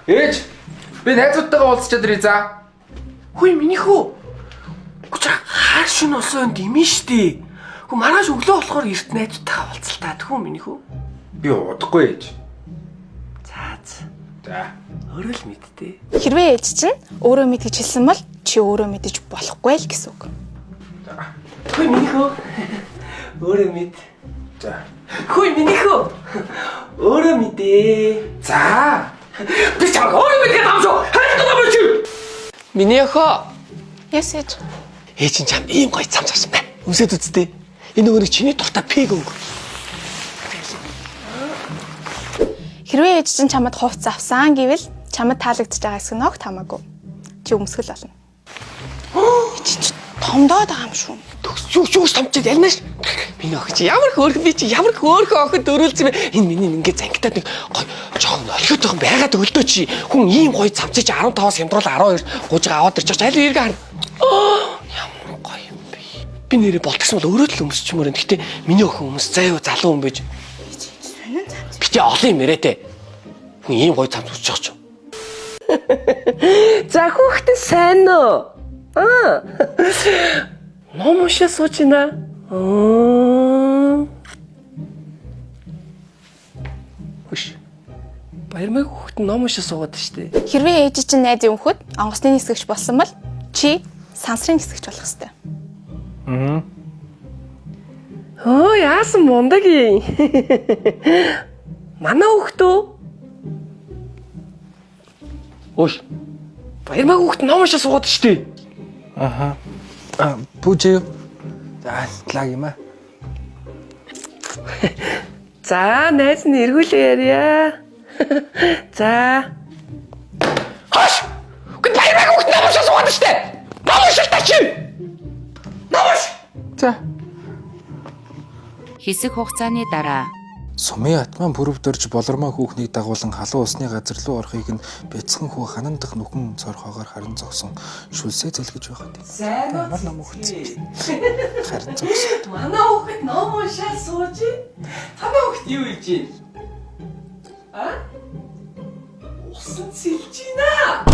Ээж, би найзуудтайгаа уулзчаад ирье за. Хүй миний хүү. Гүч хаар шин болсон юм димэн штэ. Хүү маргааш өглөө болохоор эрт найзуудтайгаа уулзалтаа тэхүү миний хүү. Би удахгүй ээж. За за. За. Өөрөө л мэдтээ. Хэрвээ ээж чинь өөрөө мэд гэж хэлсэн бол чи өөрөө мэдэж болохгүй л гэсэн үг. Хүй миний хүү. Өөрөө мэд. За. Хүй миний хүү. Өөрөө мэдээ. За. Би чамайг өөрөө мэдгээд байгаа юм шүү. Хайртай юм чи. Миний охоо. Яс ээж. Ээж чинь чамд ийм гоё цамц авсан байна. Өмсөд үзтээ. Энэ нөгөө нэг чиний дуртай пиг өнгө. Хэрвээ ээж чинь чамд хувцас авсан гэвэл чамд таалагдж байгаа хэсэг нь огт хамаагүй. Чи өмсгөл болно. Чи чи томдоод байгаа юм шүү. Төгс юу юу томчод ялнаш. Миний охин чи ямар хөөрхөн би чи ямар хөөрхөн охин дөрүүлсэн бэ? Энэ миний ингээ зангитаад нэг гоё жоохон орхиотойхон байгаад өглөө чи. Хүн ийм гоё цамцыг чи 15-аас хямдруул 12 гуйж аваад ирчих чи аль эрг хар. Ямар гоё юм бэ? Би нэрээ болтгсон бол өөрөө л өмсчмөр юм. Гэтэ миний охин өмс заяа залуу хүн байж. Сонин цамц. Бити олон юм яриатай. Хүн ийм гоё цамц өмсчих чи. За хүүхдээ сайн уу? Аа. Ном уншаа сууж байна. Аа. Хөш. Баярмаг хүүхэд ном уншаа суугаад штэ. Хэрвээ ээж чинь найз өмхөд онгоцны нисгэгч болсон бол чи сансрын нисгэгч болох ёстой. Өө яасан мундаг юм. Манай хүүхэд үү? Өөш. Баярмаг хүүхэд ном уншаа суугаад штэ. Аха. А, пүүжээ. За, лаг юм аа. За, найз нь эргүүлээ ярья. За. Хош! Үгүй баярмаг хүүхэд ном уншаа суугаад штэ. Ном уншаа чи. Ном унш. За. Хэсэг хугацааны дараа Сумын атман пүрэв дөрж болормоо хүүхнийг дагуулan халуун усны газар руу орохыг нь бяцхан хүү ханандах нүхэн цорхоогоор харан зогсон шүлсээ зэлгэж байхад Сайн уу? Ямар ном өгсөн харан зогсон. Манай хүүхэд ном уншаад сууж байна. Танай хүүхэд юу хийж байна? А? Усан цэлж байна.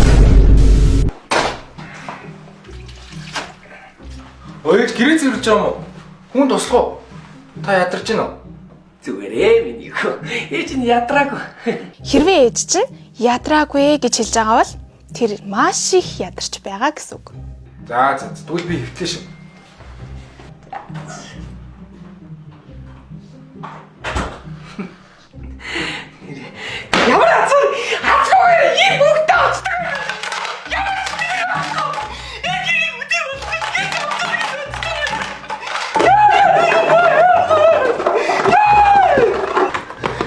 Өө ээж гэрээ цэвэрлж байгаа юм уу? Хүн туслах уу? Та ядарч гин үү? Зүгээрээ миний хөө. Ээж нь ядраагүй. Хэрвээ ээж чинь ядраагүй гэж хэлж байгаа бол тэр маш их ядарч байгаа гэсэн үг. За за за. Тэгвэл би хэвтлээ шүү. Ямар азар азгүй ийм хүүхдээ авчдаг. Ямар азар. Яг ийм үдээ болох гэж авчдаг гэж боддог.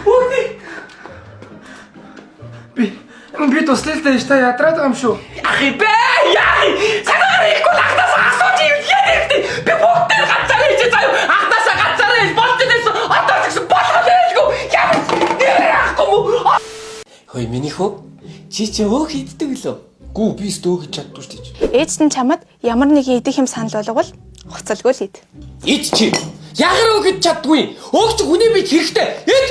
Хүүхдээ Би туслая л дээ ш та ядраад байгаа юм шүү. Ахи бэ яа санаагаар ихгүй ахнаас асууж юм яа хэрэгтэй би бүгдээ ганцаараа хийж заяа ахнасаа ганцаараа хийж болж байсан одоо ч гэсэн болох байлгүй ямар нэр ахгүй мө хөөе миний хөө чи чи өөх иддэг лөө Гүү би өстөө гэж чаддгүй шүү дээ. Ээж чинь чамд ямар нэгэн идэх юм санал болгвол хувцалгүй л ид. ид чи ягаар өөх идэж чаддгүй өөх чи хүний биед хэрэгтэй ид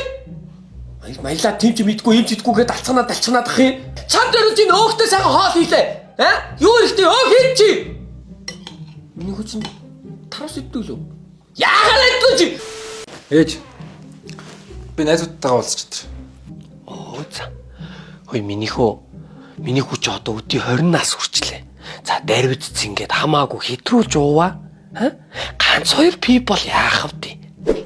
Маялаа тийм ч мэдгүй юм ч идэггүй гээд алцганаа далцганаад ах юм. Чамд өрөөж энэ өөхтэй сайхан хоол хийлээ. Аа? Юу ихтэй өөх ид чи. Миний хүү чинь тарус иддэг лөө. Яагаад иддэг чи? Ээж. Би найзуудтайгаа уулзч чадчих. Оо за. Хөөе миний хөө. Миний хүү чи одоо өдий 20 нас хүрчлээ. За дарвидц ингээд хамаагүй хэтрүүлж ууваа. Аа? Ганц хоёр пи бол яах вэ?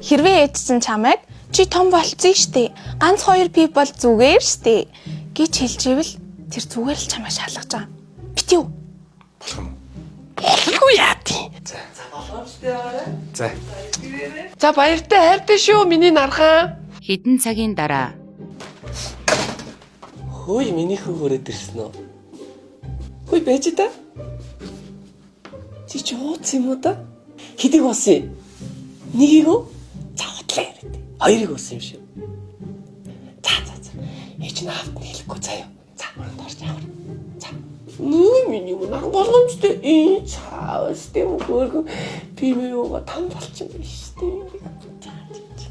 Хэрвээ ээж чинь чамайг чи том болцсон штэ. Ганц хоёр пи бол зүгээр штэ гэж хэлж ивэл тэр зүгээр л чамайг шалгаж байгаа. Бит юу? Болох юм уу? Болгүй яа тийм. За. За баяртай хайртай шүү миний нархан. хэдэн цагийн дараа Хөөе миний хүү хөрөөд ирсэн үү? Хөөе байж та. Чи чи ууц юм уу да? Хэдийг уусан юм? Нэгийг үү? За хутлаа яриад. Хоёрыг уусан юм шиг. За за за. Ээж нь аавд нь хэлэхгүй заяа. За өрөөнд орж аваар. За. Нүү миний мунаг болгоомжтой. Ий цаавс тэм хөөргөн би мэ юугаа там болчихсон юм шүү дээ. За за, за.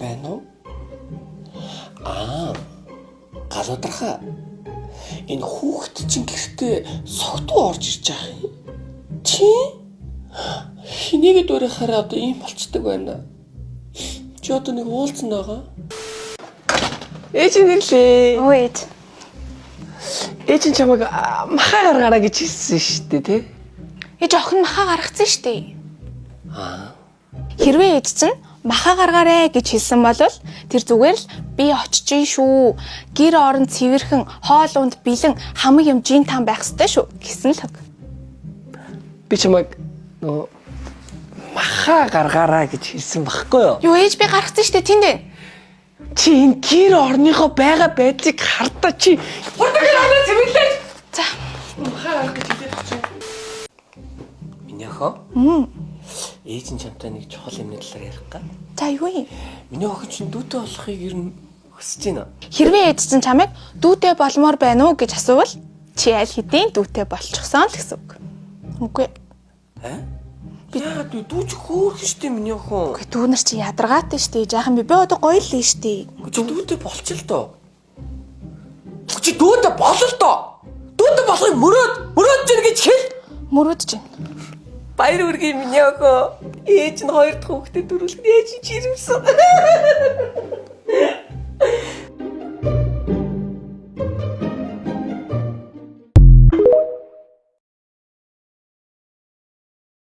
байна уу? Аа. Галуудрахаа. Энэ хүүхэд чинь гэртээ согтуу орж ирж байгаа юм. Чи хинийгэд өөрийнхаараа одоо ийм болчдөг байна. Чи одоо нэг уулзсан байгаа. Ээж нь ирлээ. Өө ээж. Ээж нь чамайг маха гаргаараа гэж хэлсэн шүү дээ, тий? Ээж охин маха гаргацсан шүү дээ. Аа. Хэрвээ ээж чинь маха гаргаарэ гэж хэлсэн бол тэр зүгээр л би очиж шүү. Гэр орон цэвэрхэн, хоол унд бэлэн, хамаг юм жин там байх ёстой шүү гэсэн л үг. Би чамайг нөгөө маха гаргаараа гэж хэлсэн байхгүй юу? Юу ээж би гаргацсан шүү дээ тэнд байна. Чи энэ гэр орныхоо байгаа байдлыг хардаа чи. Хурдан гэр орноо цэвэрлээ. За. Маха гаргах гэж хэлээд очив. Миний охин. Ээж нь чамтай нэг чухал юмны талаар ярих га. За юу юм? Миний охин чинь дүүтэй болохыг ер нь хүсэж байна. Хэрвээ ээж чинь чамайг дүүтэй болмоор байна уу гэж асуувал чи аль хэдийн дүүтэй болчихсон л гэсэн үг. Үгүй. Аа? Би яагаад вэ? Дүү чи хөөрхөн штэ миний охин. Үгүй дүү нар чи ядаргаатай штэ. Жаахан би одоо гоё л л штэ. Чи дүүтэй болчих л доо. Чи дүүтэй бол л доо. Дүүтэй болохыг мөрөөд, мөрөөд жин гэж хэл. Мөрөөд чинь. Баяр хүргэе миний охин. Ээж нь хоёр дахь хүүхдэд төрүүлэх ээж нь чирэмсэн.